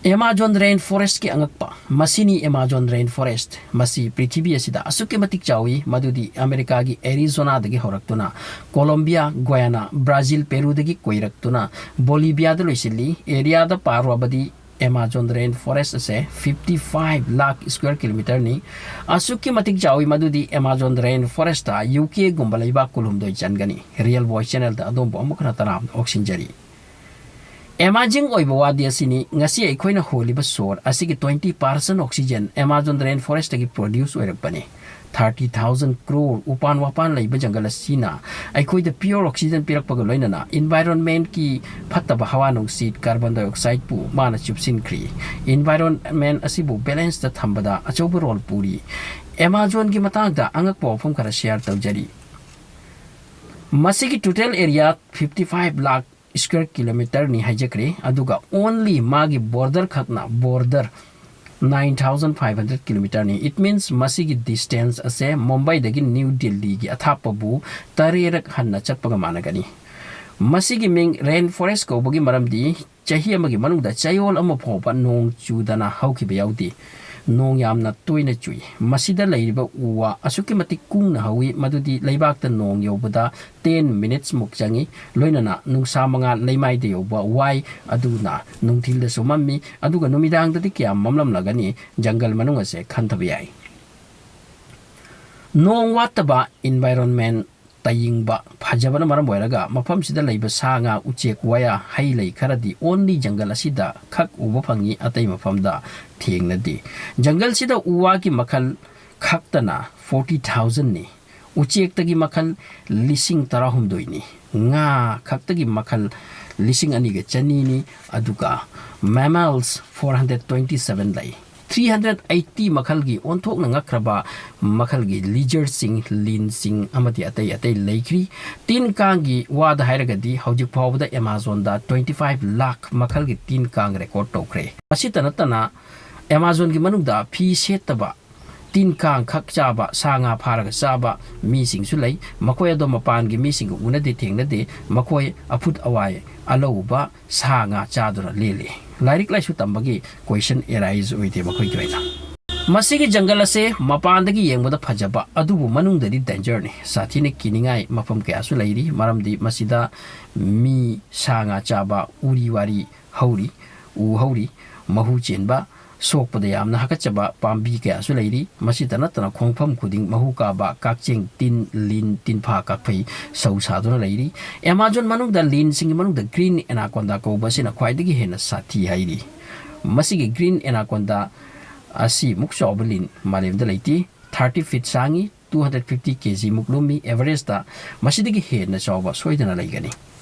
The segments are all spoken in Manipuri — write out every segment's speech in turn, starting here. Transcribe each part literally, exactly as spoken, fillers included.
Amazon rain forestꯀꯤ ꯑꯉꯛꯄ꯫ ꯃꯁꯤꯅꯤ Amazon rain forest꯫ ꯃꯁꯤ ꯄ꯭ꯔꯤꯊꯤꯕꯤ ꯑꯁꯤꯗ ꯑꯁꯨꯛꯀꯤ ꯃꯇꯤꯛ ꯆꯥꯎꯏ, ꯃꯗꯨꯗꯤ ꯑꯃꯦꯔꯤꯀꯥꯒꯤ ꯑꯦꯔꯤꯖꯣꯅꯥꯗꯒꯤ ꯍꯧꯔꯛꯇꯨꯅ ꯀꯣꯂꯣꯝꯕꯤꯌꯥ, ꯒ꯭ꯋꯥꯌꯥꯅꯥ, ꯕ꯭ꯔꯥꯖꯤꯜ, ꯄꯦꯔꯨꯗꯒꯤ ꯀꯣꯏꯔꯛꯇꯨꯅ ꯕꯣꯂꯤꯚꯤꯌꯥꯗ ꯂꯣꯏꯁꯤꯜꯂꯤ꯫ ꯑꯦꯔꯤꯌꯥꯗ ꯄꯥꯔꯨꯔꯕꯗꯤ Amazon rain forest ꯑꯁꯦ fifty five lakh square kilometereꯅꯤ꯫ ꯑꯁꯨꯛꯀꯤ ꯃꯇꯤꯛ ꯆꯥꯎꯏ, ꯃꯗꯨꯗꯤ Amazon rain forestꯇ UKꯒꯨꯝꯕ ꯂꯩꯕꯥꯛ ꯀꯨꯟꯍꯨꯝꯗꯣꯏ ꯆꯟꯒꯅꯤ꯫ Real Voice channelꯗ ꯑꯗꯣꯝꯕꯨ ꯑꯃꯨꯛ ꯍꯟꯅ ꯇꯔꯥꯝꯅ ꯑꯣꯛꯁꯤꯟꯖꯔꯤ꯫ Amazing ꯑꯣꯏꯕ ꯋꯥꯗꯤ ꯑꯁꯤꯅꯤ, ꯉꯁꯤ ꯑꯩꯈꯣꯏꯅ ꯍꯣꯜꯂꯤꯕ ꯁꯣꯔ ꯑꯁꯤꯒꯤ twenty percent oxygen Amazon rain forestꯇꯒꯤ produce ꯑꯣꯏꯔꯛꯄꯅꯤ꯫ Thirty thousand crore ꯎꯄꯥꯟ ꯋꯥꯄꯥꯟ ꯂꯩꯕ ꯖꯪꯒꯜ ꯑꯁꯤꯅ ꯑꯩꯈꯣꯏꯗ pure oxygen ꯄꯤꯔꯛꯄꯒ ꯂꯣꯏꯅꯅ environmentꯀꯤ ꯐꯠꯇꯕ ꯍꯋꯥ ꯅꯨꯡꯁꯤꯠ, carbon dioxideꯄꯨ ꯃꯥꯅ ꯆꯨꯞꯁꯤꯟꯈ꯭ꯔꯤ꯫ Environment ꯑꯁꯤꯕꯨ balanceꯇ ꯊꯝꯕꯗ ꯑꯆꯧꯕ role ꯄꯨꯔꯤ꯫ Amazonꯒꯤ ꯃꯇꯥꯡꯗ ꯑꯉꯛꯄ ꯋꯥꯐꯝ ꯈꯔ share ꯇꯧꯖꯔꯤ꯫ ꯃꯁꯤꯒꯤ total area fifty five lakh square kilometereꯅꯤ ꯍꯥꯏꯖꯈ꯭ꯔꯦ, ꯑꯗꯨꯒ only ꯃꯥꯒꯤ border ꯈꯛꯅ border nine thousand five hundred kilometereꯅꯤ꯫ It means ꯃꯁꯤꯒꯤ distance ꯑꯁꯦ ꯃꯨꯝꯕꯥꯏꯗꯒꯤ ꯅ꯭ꯌꯨ ꯗꯤꯜꯂꯤꯒꯤ ꯑꯊꯥꯞꯄꯕꯨ ꯇꯔꯦꯠꯔꯛ ꯍꯟꯅ ꯆꯠꯄꯒ ꯃꯥꯟꯅꯒꯅꯤ꯫ ꯃꯁꯤꯒꯤ ꯃꯤꯡ rain forest ꯀꯧꯕꯒꯤ ꯃꯔꯝꯗꯤ ꯆꯍꯤ ꯑꯃꯒꯤ ꯃꯅꯨꯡꯗ ꯆꯌꯣꯜ ꯑꯃ ꯐꯥꯎꯕ ꯅꯣꯡ ꯆꯨꯗꯅ ꯍꯧꯈꯤꯕ ꯌꯥꯎꯗꯦ꯫ ꯅꯣꯡ ꯌꯥꯝꯅ ꯇꯣꯏꯅ ꯆꯨꯏ꯫ ꯃꯁꯤꯗ ꯂꯩꯔꯤꯕ ꯎ ꯋꯥ ꯑꯁꯨꯛꯀꯤ ꯃꯇꯤꯛ ꯀꯨꯡꯅ ꯍꯧꯏ, ꯃꯗꯨꯗꯤ ꯂꯩꯕꯥꯛꯇ ꯅꯣꯡ ꯌꯧꯕꯗ ten minutes ꯃꯨꯛ ꯆꯪꯏ꯫ ꯂꯣꯏꯅꯅ ꯅꯨꯡꯁꯥ ꯃꯉꯥꯜ ꯂꯩꯃꯥꯏꯗ ꯌꯧꯕ ꯋꯥꯏ, ꯑꯗꯨꯅ ꯅꯨꯡꯊꯤꯜꯗꯁꯨ ꯃꯝꯃꯤ, ꯑꯗꯨꯒ ꯅꯨꯃꯤꯗꯥꯡꯗꯗꯤ ꯀꯌꯥꯝ ꯃꯝꯂꯝꯂꯒꯅꯤ? ꯖꯪꯒꯜ ꯃꯅꯨꯡ ꯑꯁꯦ ꯈꯟꯊꯕ ꯌꯥꯏ꯫ ꯅꯣꯡ ꯋꯥꯠꯇꯕ, environment ꯇꯌꯤꯡꯕ, ꯐꯖꯕꯅ ꯃꯔꯝ ꯑꯣꯏꯔꯒ ꯃꯐꯝꯁꯤꯗ ꯂꯩꯕ ꯁꯥ ꯉꯥ, ꯎꯆꯦꯛ ꯋꯥꯌꯥ, ꯍꯩ ꯂꯩ ꯈꯔꯗꯤ only ꯖꯪꯒꯜ ꯑꯁꯤꯗ ꯈꯛ ꯎꯕ ꯐꯪꯉꯤ, ꯑꯇꯩ ꯃꯐꯝꯗ ꯊꯦꯡꯅꯗꯦ꯫ ꯖꯪꯒꯜꯁꯤꯗ ꯎ ꯋꯥꯒꯤ ꯃꯈꯜ ꯈꯛꯇꯅ forty thousandꯅꯤ꯫ ꯎꯆꯦꯛꯇꯒꯤ ꯃꯈꯜ ꯂꯤꯁꯤꯡ ꯇꯔꯥꯍꯨꯝꯗꯣꯏꯅꯤ꯫ ꯉꯥ ꯈꯛꯇꯒꯤ ꯃꯈꯜ ꯂꯤꯁꯤꯡ ꯑꯅꯤꯒ ꯆꯅꯤꯅꯤ꯫ ꯑꯗꯨꯒ mammals four hundred twenty seven ꯂꯩ꯫ Three hundred eighty ꯃꯈꯜꯒꯤ ꯑꯣꯟꯊꯣꯛꯅ ꯉꯛꯈ꯭ꯔꯕ ꯃꯈꯜꯒꯤ lizardꯁꯤꯡ, ꯂꯤꯟꯁꯤꯡ ꯑꯃꯗꯤ ꯑꯇꯩ ꯑꯇꯩ ꯂꯩꯈ꯭ꯔꯤ꯫ ꯇꯤꯟ ꯀꯥꯡꯒꯤ ꯋꯥꯗ ꯍꯥꯏꯔꯒꯗꯤ ꯍꯧꯖꯤꯛ ꯐꯥꯎꯕꯗ Amazonꯗ twenty five lakh ꯃꯈꯜꯒꯤ ꯇꯤꯟ ꯀꯥꯡ record ꯇꯧꯈ꯭ꯔꯦ꯫ ꯃꯁꯤꯇ ꯅꯠꯇꯅ Amazonꯒꯤ ꯃꯅꯨꯡꯗ ꯐꯤ ꯁꯦꯠꯇꯕ, ꯇꯤꯟ ꯀꯥꯡ ꯈꯛ ꯆꯥꯕ, ꯁꯥ ꯉꯥ ꯐꯥꯔꯒ ꯆꯥꯕ ꯃꯤꯁꯤꯡꯁꯨ ꯂꯩ꯫ ꯃꯈꯣꯏ ꯑꯗꯣ ꯃꯄꯥꯟꯒꯤ ꯃꯤꯁꯤꯡꯒ ꯎꯅꯗꯦ, ꯊꯦꯡꯅꯗꯦ꯫ ꯃꯈꯣꯏ ꯑꯐꯨꯠ ꯑꯋꯥꯏ, ꯑꯂꯧꯕ ꯁꯥ ꯉꯥ ꯆꯥꯗꯨꯅ ꯂꯦꯜꯂꯤ꯫ ꯂꯥꯏꯔꯤꯛ ꯂꯥꯏꯁꯨ ꯇꯝꯕꯒꯤ question arise ꯑꯣꯏꯗꯦ ꯃꯈꯣꯏꯒꯤ ꯑꯣꯏꯅ꯫ ꯃꯁꯤꯒꯤ ꯖꯪꯒꯜ ꯑꯁꯦ ꯃꯄꯥꯟꯗꯒꯤ ꯌꯦꯡꯕꯗ ꯐꯖꯕ ꯑꯗꯨꯕꯨ ꯃꯅꯨꯡꯗꯗꯤ danger ꯅꯤ꯫ ꯁꯥꯊꯤꯅ ꯀꯤꯅꯤꯡꯉꯥꯏ ꯃꯐꯝ ꯀꯌꯥꯁꯨ ꯂꯩꯔꯤ, ꯃꯔꯝꯗꯤ ꯃꯁꯤꯗ ꯃꯤ, ꯁꯥ ꯉꯥ ꯆꯥꯕ, ꯎꯔꯤ ꯋꯥꯔꯤ ꯍꯧꯔꯤ, ꯎ ꯍꯧꯔꯤ, ꯃꯍꯨ ꯆꯦꯟꯕ, ꯁꯣꯛꯄꯗ ꯌꯥꯝꯅ ꯍꯥꯀꯠꯆꯕ ꯄꯥꯝꯕꯤ ꯀꯌꯥꯁꯨ ꯂꯩꯔꯤ꯫ ꯃꯁꯤꯇ ꯅꯠꯇꯅ ꯈꯣꯡꯐꯝ ꯈꯨꯗꯤꯡ ꯃꯍꯨ ꯀꯥꯕ ꯀꯛꯆꯦꯡ, ꯇꯤꯟ, ꯂꯤꯟ, ꯇꯤꯟꯐꯥ, ꯀꯥꯛꯐꯩ ꯁꯧ ꯁꯥꯗꯨꯅ ꯂꯩꯔꯤ꯫ ꯑꯦꯃꯥꯖꯣꯟ ꯃꯅꯨꯡꯗ ꯂꯤꯟꯁꯤꯡꯒꯤ ꯃꯅꯨꯡꯗ green anaconda ꯀꯧꯕ ꯑꯁꯤꯅ ꯈ꯭ꯋꯥꯏꯗꯒꯤ ꯍꯦꯟꯅ ꯁꯥꯊꯤ ꯍꯥꯏꯔꯤ꯫ ꯃꯁꯤꯒꯤ green anaconda ꯑꯁꯤꯃꯨꯛ ꯆꯥꯎꯕ ꯂꯤꯟ ꯃꯥꯂꯦꯝꯗ ꯂꯩꯇꯦ꯫ Thirty feet ꯁꯥꯡꯉꯤ, two hundred fifty ꯀꯦ ꯖꯤ ꯃꯨꯛ ꯂꯨꯝꯃꯤ꯫ ꯑꯦꯚꯔꯦꯁꯇ ꯃꯁꯤꯗꯒꯤ ꯍꯦꯟꯅ ꯆꯥꯎꯕ ꯁꯣꯏꯗꯅ ꯂꯩꯒꯅꯤ꯫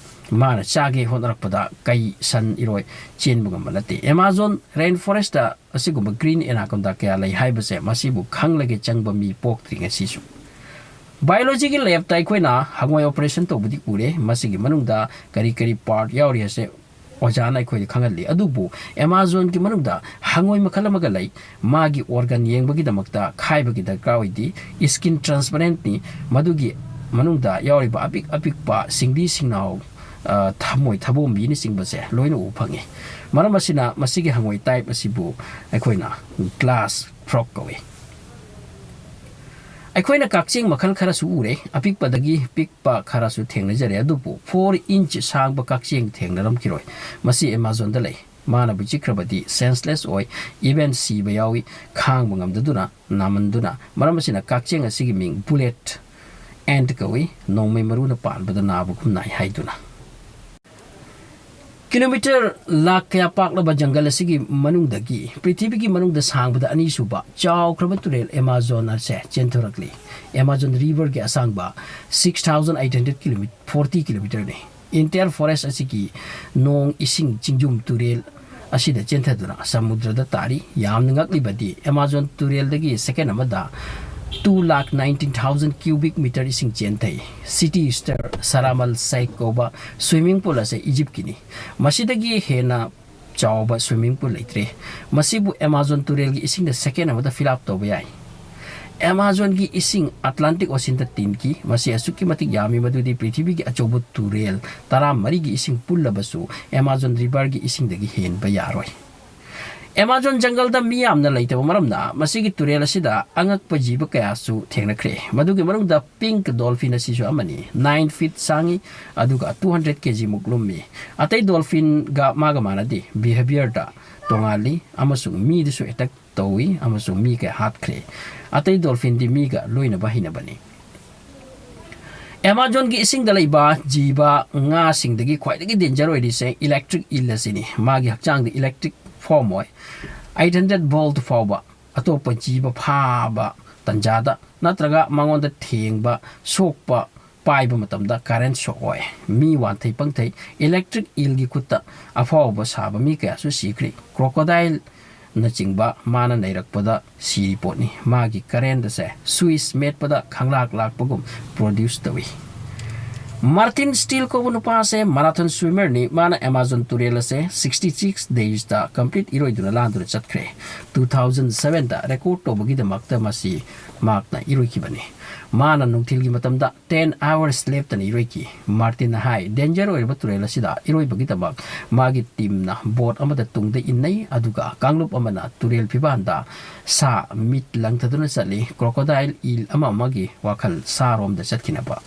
ꯃꯥꯅ ꯆꯥꯒꯦ ꯍꯣꯠꯅꯔꯛꯄꯗ ꯀꯩ, ꯁꯟ, ꯏꯔꯣꯏ ꯆꯦꯟꯕ ꯉꯝꯕ ꯅꯠꯇꯦ꯫ ꯑꯦꯃꯥꯖꯣꯟ rainforest ꯑꯁꯤꯒꯨꯝꯕ green anaconda ꯀꯌꯥ ꯂꯩ ꯍꯥꯏꯕꯁꯦ ꯃꯁꯤꯕꯨ ꯈꯪꯂꯒꯦ ꯆꯪꯕ ꯃꯤ ꯄꯣꯛꯇ꯭ꯔꯤ ꯉꯁꯤꯁꯨ꯫ Biology ꯒꯤ lab ꯇ ꯑꯩꯈꯣꯏꯅ ꯍꯪꯉꯣꯏ operation ꯇꯧꯕꯗꯤ ꯎꯔꯦ꯫ ꯃꯁꯤꯒꯤ ꯃꯅꯨꯡꯗ ꯀꯔꯤ ꯀꯔꯤ part ꯌꯥꯎꯔꯤ ꯍꯥꯏꯁꯦ ꯑꯣꯖꯥꯅ ꯑꯩꯈꯣꯏꯗ ꯈꯪꯍꯜꯂꯤ꯫ ꯑꯗꯨꯕꯨ ꯑꯦꯃꯥꯖꯣꯟꯒꯤ ꯃꯅꯨꯡꯗ ꯍꯪꯉꯣꯏ ꯃꯈꯜ ꯑꯃꯒ ꯂꯩ꯫ ꯃꯥꯒꯤ organ ꯌꯦꯡꯕꯒꯤꯗꯃꯛꯇ ꯈꯥꯏꯕꯒꯤ ꯗꯔꯀꯥꯔ ꯑꯣꯏꯗꯦ꯫ Skin transparent ꯅꯤ꯫ ꯃꯗꯨꯒꯤ ꯃꯅꯨꯡꯗ ꯌꯥꯎꯔꯤꯕ ꯑꯄꯤꯛ ꯑꯄꯤꯛꯄ ꯁꯤꯡꯂꯤ ꯁꯤꯡꯅꯥꯎ, ꯑ, ꯊꯃꯣꯏ ꯊꯕꯣꯝꯕꯤꯅꯆꯤꯡꯕꯁꯦ ꯂꯣꯏꯅ ꯎꯕ ꯐꯪꯉꯤ꯫ ꯃꯔꯝ ꯑꯁꯤꯅ ꯃꯁꯤꯒꯤ ꯍꯪꯉꯣꯏ type ꯑꯁꯤꯕꯨ ꯑꯩꯈꯣꯏꯅ glass frog ꯀꯧꯏ꯫ ꯑꯩꯈꯣꯏꯅ ꯀꯛꯆꯦꯡ ꯃꯈꯜ ꯈꯔꯁꯨ ꯎꯔꯦ꯫ ꯑꯄꯤꯛꯄꯗꯒꯤ ꯄꯤꯛꯄ ꯈꯔꯁꯨ ꯊꯦꯡꯅꯖꯔꯦ, ꯑꯗꯨꯕꯨ four inch ꯁꯥꯡꯕ ꯀꯛꯆꯦꯡ ꯊꯦꯡꯅꯔꯝꯈꯤꯔꯣꯏ꯫ ꯃꯁꯤ ꯑꯦꯃꯥꯖꯣꯟꯗ ꯂꯩ꯫ ꯃꯥꯅꯕꯨ ꯆꯤꯛꯈ꯭ꯔꯕꯗꯤ senseless ꯑꯣꯏ, even ꯁꯤꯕ ꯌꯥꯎꯏ, ꯈꯥꯡꯕ ꯉꯝꯗꯗꯨꯅ, ꯅꯥꯃꯟꯗꯨꯅ꯫ ꯃꯔꯝ ꯑꯁꯤꯅ ꯀꯛꯆꯦꯡ ꯑꯁꯤꯒꯤ ꯃꯤꯡ bullet ant ꯀꯧꯏ꯫ ꯅꯣꯡꯃꯩ ꯃꯔꯨꯅ ꯄꯥꯟꯕꯗ ꯅꯥꯕꯒꯨꯝ ꯅꯥꯏ ꯍꯥꯏꯗꯨꯅ꯫ Kilometre ꯂꯥꯈ ꯀꯌꯥ ꯄꯥꯛꯂꯕ ꯖꯪꯒꯜ ꯑꯁꯤꯒꯤ ꯃꯅꯨꯡꯗꯒꯤ ꯄ꯭ꯔꯤꯊꯤꯕꯤꯒꯤ ꯃꯅꯨꯡꯗ ꯁꯥꯡꯕꯗ ꯑꯅꯤꯁꯨꯕ ꯆꯥꯎꯈ꯭ꯔꯕ ꯇꯨꯔꯦꯜ ꯑꯦꯃꯥꯖꯣꯟ ꯑꯁꯦ ꯆꯦꯟꯊꯣꯔꯛꯂꯤ꯫ ꯑꯦꯃꯥꯖꯣꯟ river ꯒꯤ ꯑꯁꯥꯡꯕ six thousand eight hundred kilometre, forty kilometre ꯅꯤ꯫ Entire forest ꯑꯁꯤꯒꯤ ꯅꯣꯡ ꯏꯁꯤꯡ ꯆꯤꯡꯖꯨꯝ ꯇꯨꯔꯦꯜ ꯑꯁꯤꯗ ꯆꯦꯟꯊꯗꯨꯅ ꯁꯃꯨꯗ꯭ꯔꯗ ꯇꯥꯔꯤ꯫ ꯌꯥꯝꯅ ꯉꯛꯂꯤꯕꯗꯤ ꯑꯦꯃꯥꯖꯣꯟ ꯇꯨꯔꯦꯜꯗꯒꯤ second ꯑꯃꯗ two lakh nineteen thousand cubic metre ꯏꯁꯤꯡ ꯆꯦꯟꯊꯩ꯫ City Star Saram Al Sheikh ꯀꯧꯕ swimming pool ꯑꯁꯤ ꯏꯖꯤꯞꯀꯤꯅꯤ꯫ ꯃꯁꯤꯗꯒꯤ ꯍꯦꯟꯅ ꯆꯥꯎꯕ swimming pool ꯂꯩꯇ꯭ꯔꯦ꯫ ꯃꯁꯤꯕꯨ ꯑꯦꯃꯥꯖꯣꯟ ꯇꯨꯔꯦꯜꯒꯤ ꯏꯁꯤꯡꯗ second ꯑꯃꯗ fill up ꯇꯧꯕ ꯌꯥꯏ꯫ ꯑꯦꯃꯥꯖꯣꯟꯒꯤ ꯏꯁꯤꯡ ꯑꯦꯠꯂꯥꯟꯇꯤꯛ ꯑꯣꯁꯤꯟꯗ ꯇꯤꯟꯈꯤ꯫ ꯃꯁꯤ ꯑꯁꯨꯛꯀꯤ ꯃꯇꯤꯛ ꯌꯥꯝꯃꯤ, ꯃꯗꯨꯗꯤ ꯄ꯭ꯔꯤꯊꯤꯕꯤꯒꯤ ꯑꯆꯧꯕ ꯇꯨꯔꯦꯜ ꯇꯔꯥꯃꯔꯤꯒꯤ ꯏꯁꯤꯡ ꯄꯨꯜꯂꯕꯁꯨ ꯑꯦꯃꯥꯖꯣꯟ ꯔꯤꯚꯔꯒꯤ ꯏꯁꯤꯡꯗꯒꯤ ꯍꯦꯟꯕ ꯌꯥꯔꯣꯏ꯫ ꯑꯦꯃꯥꯖꯣꯟ ꯖꯪꯒꯜꯗ ꯃꯤ ꯌꯥꯝꯅ ꯂꯩꯇꯕ ꯃꯔꯝꯅ ꯃꯁꯤꯒꯤ ꯇꯨꯔꯦꯜ ꯑꯁꯤꯗ ꯑꯉꯛꯄ ꯖꯤꯕ ꯀꯌꯥꯁꯨ ꯊꯦꯡꯅꯈ꯭ꯔꯦ꯫ ꯃꯗꯨꯒꯤ ꯃꯅꯨꯡꯗ ꯄꯤꯡꯛ ꯗꯣꯜꯐꯤꯟ ꯑꯁꯤꯁꯨ ꯑꯃꯅꯤ꯫ ꯅꯥꯏꯟ ꯐꯤꯠ ꯁꯥꯡꯉꯤ, ꯑꯗꯨꯒ ꯇꯨ ꯍꯟꯗ꯭ꯔꯦꯠ ꯀꯦ ꯖꯤꯃꯨꯛ ꯂꯨꯝꯃꯤ꯫ ꯑꯇꯩ ꯗꯣꯜꯐꯤꯟꯒ ꯃꯥꯒ ꯃꯥꯟꯅꯗꯦ, ꯕꯤꯍꯦꯕꯤꯌꯔꯗ ꯇꯣꯉꯥꯜꯂꯤ ꯑꯃꯁꯨꯡ ꯃꯤꯗꯁꯨ ꯑꯦꯇꯦꯛ ꯇꯧꯏ ꯑꯃꯁꯨꯡ ꯃꯤ ꯀꯌꯥ ꯍꯥꯠꯈ꯭ꯔꯦ꯫ ꯑꯇꯩ ꯗꯣꯜꯐꯤꯟꯗꯤ ꯃꯤꯒ ꯂꯣꯏꯅꯕ ꯍꯩꯅꯕꯅꯤ꯫ ꯑꯦꯃꯥꯖꯣꯟꯒꯤ ꯏꯁꯤꯡꯗ ꯂꯩꯕ ꯖꯤꯕ ꯉꯥꯁꯤꯡꯗꯒꯤ ꯈ꯭ꯋꯥꯏꯗꯒꯤ ꯗꯦꯟꯖꯔ ꯑꯣꯏꯔꯤꯁꯦ ꯏꯂꯦꯛꯇ꯭ꯔꯤꯛ ꯏꯜ ꯑꯁꯤꯅꯤ꯫ ꯃꯥꯒꯤ ꯍꯛꯆꯥꯡꯗ ꯏꯂꯦꯛꯇ꯭ꯔꯤꯛ ꯐꯣꯝ ꯑꯣꯏ꯫ ꯑꯩꯠ ꯍꯟꯗ꯭ꯔꯦꯠ ꯚꯣꯜꯠ ꯐꯥꯎꯕ ꯑꯇꯣꯞꯄ ꯖꯤꯕ ꯐꯥꯕ ꯇꯟꯖꯥꯗ ꯅꯠꯇ꯭ꯔꯒ ꯃꯉꯣꯟꯗ ꯊꯦꯡꯕ, ꯁꯣꯛꯄ, ꯄꯥꯏꯕ ꯃꯇꯝꯗ ꯀꯔꯦꯟ ꯁꯣꯛ ꯑꯣꯏ꯫ ꯃꯤ ꯋꯥꯟꯊꯩ ꯄꯪꯊꯩ ꯏꯂꯦꯛꯇ꯭ꯔꯤꯛ ꯏꯜꯒꯤ ꯈꯨꯠꯇ ꯑꯐꯥꯎꯕ ꯁꯥꯕ ꯃꯤ ꯀꯌꯥꯁꯨ ꯁꯤꯈ꯭ꯔꯤ꯫ ꯀ꯭ꯔꯣꯀꯣꯗꯥꯏꯜꯅꯆꯤꯡꯕ ꯃꯥꯅ ꯅꯩꯔꯛꯄꯗ ꯁꯤꯔꯤ ꯄꯣꯠꯅꯤ꯫ ꯃꯥꯒꯤ ꯀꯔꯦꯟ ꯑꯁꯦ ꯁ꯭ꯋꯤꯁ ꯃꯦꯠꯄꯗ ꯈꯪꯂꯥꯛ ꯂꯥꯛꯄꯒꯨꯝ ꯄ꯭ꯔꯣꯗ꯭ꯌꯨꯁ ꯇꯧꯏ꯫ ꯃꯥꯔꯇꯤꯟ ꯁ꯭ꯇꯤꯜ ꯀꯧꯕ ꯅꯨꯄꯥ ꯑꯁꯦ ꯃꯥꯔꯥꯊꯣꯟ ꯁ꯭ꯋꯤꯃꯔꯅꯤ꯫ ꯃꯥꯅ ꯑꯦꯃꯥꯖꯣꯟ ꯇꯨꯔꯦꯜ ꯑꯁꯦ ꯁꯤꯛꯁꯇꯤ ꯁꯤꯛꯁ ꯗꯦꯖꯇ ꯀꯝꯄ꯭ꯂꯤꯠ ꯏꯔꯣꯏꯗꯨꯅ ꯂꯥꯟꯗꯨꯅ ꯆꯠꯈ꯭ꯔꯦ꯫ ꯇꯨ ꯊꯥꯎꯖꯟ ꯁꯚꯦꯟꯗ ꯔꯦꯀꯣꯔꯗ ꯇꯧꯕꯒꯤꯗꯃꯛꯇ ꯃꯁꯤ ꯃꯍꯥꯛꯅ ꯏꯔꯣꯏꯈꯤꯕꯅꯤ꯫ ꯃꯥꯅ ꯅꯨꯡꯊꯤꯜꯒꯤ ꯃꯇꯝꯗ ꯇꯦꯟ ꯑꯥꯋꯔꯁ ꯂꯦꯞꯇꯅ ꯏꯔꯣꯏꯈꯤ꯫ ꯃꯥꯔꯇꯤꯟꯅ ꯍꯥꯏ, ꯗꯦꯟꯖꯔ ꯑꯣꯏꯔꯕ ꯇꯨꯔꯦꯜ ꯑꯁꯤꯗ ꯏꯔꯣꯏꯕꯒꯤꯗꯃꯛ ꯃꯥꯒꯤ ꯇꯤꯝꯅ ꯕꯣꯠ ꯑꯃꯗ ꯇꯨꯡꯗ ꯏꯟꯅꯩ, ꯑꯗꯨꯒ ꯀꯥꯡꯂꯨꯞ ꯑꯃꯅ ꯇꯨꯔꯦꯜ ꯐꯤꯕꯥꯟꯗ ꯁꯥ ꯃꯤꯠ ꯂꯪꯊꯗꯨꯅ ꯆꯠꯂꯤ꯫ ꯀ꯭ꯔꯣꯀꯣꯗꯥꯏꯜ, ꯏꯜ ꯑꯃ ꯑꯃꯒꯤ ꯋꯥꯈꯜ ꯁꯥꯔꯣꯝꯗ ꯆꯠꯈꯤꯅꯕ꯫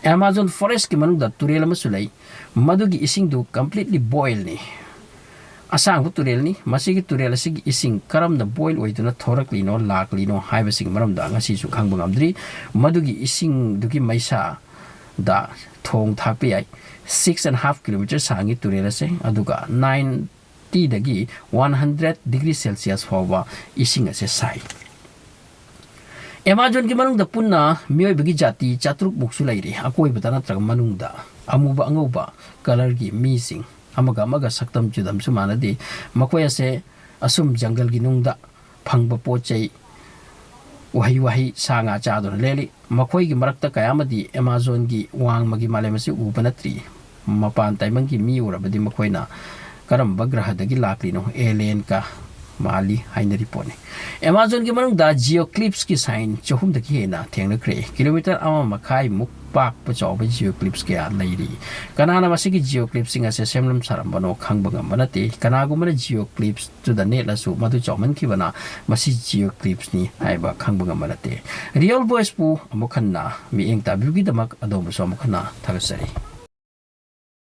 ꯑꯦꯃꯥꯖꯣꯟ ꯐꯣꯔꯦꯁ꯭ꯠꯀꯤ ꯃꯅꯨꯡꯗ ꯇꯨꯔꯦꯜ ꯑꯃꯁꯨ ꯂꯩ꯫ ꯃꯗꯨꯒꯤ ꯏꯁꯤꯡꯗꯨ ꯀꯝꯄ꯭ꯂꯤꯠꯂꯤ ꯕꯣꯏꯜꯅꯤ꯫ ꯑꯁꯥꯡꯕ ꯇꯨꯔꯦꯜꯅꯤ꯫ ꯃꯁꯤꯒꯤ ꯇꯨꯔꯦꯜ ꯑꯁꯤꯒꯤ ꯏꯁꯤꯡ ꯀꯔꯝꯅ ꯕꯣꯏꯜ ꯑꯣꯏꯗꯨꯅ ꯊꯣꯔꯛꯂꯤꯅꯣ, ꯂꯥꯛꯂꯤꯅꯣ ꯍꯥꯏꯕꯁꯤꯒꯤ ꯃꯔꯝꯗ ꯉꯁꯤꯁꯨ ꯈꯪꯕ ꯉꯝꯗ꯭ꯔꯤ꯫ ꯃꯗꯨꯒꯤ ꯏꯁꯤꯡꯗꯨꯒꯤ ꯃꯩꯁꯥꯗ ꯊꯣꯡ ꯊꯥꯛꯄ ꯌꯥꯏ꯫ ꯁꯤꯛꯁ ꯑꯦꯟ ꯍꯥꯐ ꯀꯤꯂꯣꯃꯤꯇꯔ ꯁꯥꯡꯉꯤ ꯇꯨꯔꯦꯜ ꯑꯁꯦ, ꯑꯗꯨꯒ ꯅꯥꯏꯟꯇꯤꯗꯒꯤ ꯋꯥꯟ ꯍꯟꯗ꯭ꯔꯦꯠ ꯗꯤꯒ꯭ꯔꯤ ꯁꯦꯜꯁꯤꯌꯁ ꯐꯥꯎꯕ ꯏꯁꯤꯡ ꯑꯁꯦ ꯁꯥꯏ꯫ ꯑꯦꯃꯥꯖꯣꯟꯒꯤ ꯃꯅꯨꯡꯗ ꯄꯨꯟꯅ ꯃꯤꯑꯣꯏꯕꯒꯤ ꯖꯥꯇꯤ ꯆꯥꯇ꯭ꯔꯨꯛ ꯃꯨꯛꯁꯨ ꯂꯩꯔꯤ꯫ ꯑꯀꯣꯏꯕꯗ ꯅꯠꯇ꯭ꯔꯒ ꯃꯅꯨꯡꯗ ꯑꯃꯨꯕ ꯑꯉꯧꯕ ꯀꯂꯔꯒꯤ ꯃꯤꯁꯤꯡ, ꯑꯃꯒ ꯑꯃꯒ ꯁꯛꯇꯝ ꯆꯨꯗꯝꯁꯨ ꯃꯥꯟꯅꯗꯦ꯫ ꯃꯈꯣꯏ ꯑꯁꯦ ꯑꯁꯨꯝ ꯖꯪꯒꯜꯒꯤ ꯅꯨꯡꯗ ꯐꯪꯕ ꯄꯣꯠ ꯆꯩ, ꯎꯍꯩ ꯋꯥꯍꯩ, ꯁꯥ ꯉꯥ ꯆꯥꯗꯨꯅ ꯂꯦꯜꯂꯤ꯫ ꯃꯈꯣꯏꯒꯤ ꯃꯔꯛꯇ ꯀꯌꯥ ꯑꯃꯗꯤ ꯑꯦꯃꯥꯖꯣꯟꯒꯤ ꯋꯥꯡꯃꯒꯤ ꯃꯥꯂꯦꯝ ꯑꯁꯤ ꯎꯕ ꯅꯠꯇ꯭ꯔꯤ꯫ ꯃꯄꯥꯟ ꯇꯥꯏꯕꯪꯒꯤ ꯃꯤ ꯎꯔꯕꯗꯤ ꯃꯈꯣꯏꯅ ꯀꯔꯝꯕ ꯒ꯭ꯔꯍꯗꯒꯤ ꯂꯥꯛꯂꯤꯅꯣ? ꯑꯦꯂꯤꯌꯟ ꯀ ꯃꯥꯜꯂꯤ ꯍꯥꯏꯅꯔꯤ ꯄꯣꯠꯅꯤ꯫ ꯑꯦꯃꯥꯖꯣꯟꯒꯤ ꯃꯅꯨꯡꯗ ꯖꯤꯑꯣ ꯀ꯭ꯂꯤꯞꯁꯀꯤ ꯁꯥꯏꯟ ꯆꯍꯨꯝꯗꯒꯤ ꯍꯦꯟꯅ ꯊꯦꯡꯅꯈ꯭ꯔꯦ꯫ ꯀꯤꯂꯣꯃꯤꯇꯔ ꯑꯃ ꯃꯈꯥꯏꯃꯨꯛ ꯄꯥꯛꯄ ꯆꯥꯎꯕ ꯖꯤꯑꯣ ꯀ꯭ꯂꯤꯞꯁ ꯀꯌꯥ ꯂꯩꯔꯤ꯫ ꯀꯅꯥꯅ ꯃꯁꯤꯒꯤ ꯖꯤꯑꯣ ꯀ꯭ꯂꯤꯞꯁꯤꯡ ꯑꯁꯦ ꯁꯦꯝꯂꯝ ꯁꯥꯔꯝꯕꯅꯣ ꯈꯪꯕ ꯉꯝꯕ ꯅꯠꯇꯦ꯫ ꯀꯅꯥꯒꯨꯝꯕꯅ ꯖꯤꯑꯣ ꯀ꯭ꯂꯤꯞꯁꯇꯨꯗ ꯅꯦꯠꯂꯁꯨ ꯃꯗꯨ ꯆꯥꯎꯃꯟꯈꯤꯕꯅ ꯃꯁꯤ ꯖꯤꯑꯣ ꯀ꯭ꯂꯤꯞꯁꯅꯤ ꯍꯥꯏꯕ ꯈꯪꯕ ꯉꯝꯕ ꯅꯠꯇꯦ꯫ ꯔꯤꯌꯦꯜ ꯚꯣꯏꯁꯄꯨ ꯑꯃꯨꯛ ꯍꯟꯅ ꯃꯤꯠꯌꯦꯡ ꯇꯥꯕꯤꯕꯒꯤꯗꯃꯛ ꯑꯗꯣꯝꯕꯨꯁꯨ ꯑꯃꯨꯛ ꯍꯟꯅ ꯊꯥꯒꯠꯆꯔꯤ꯫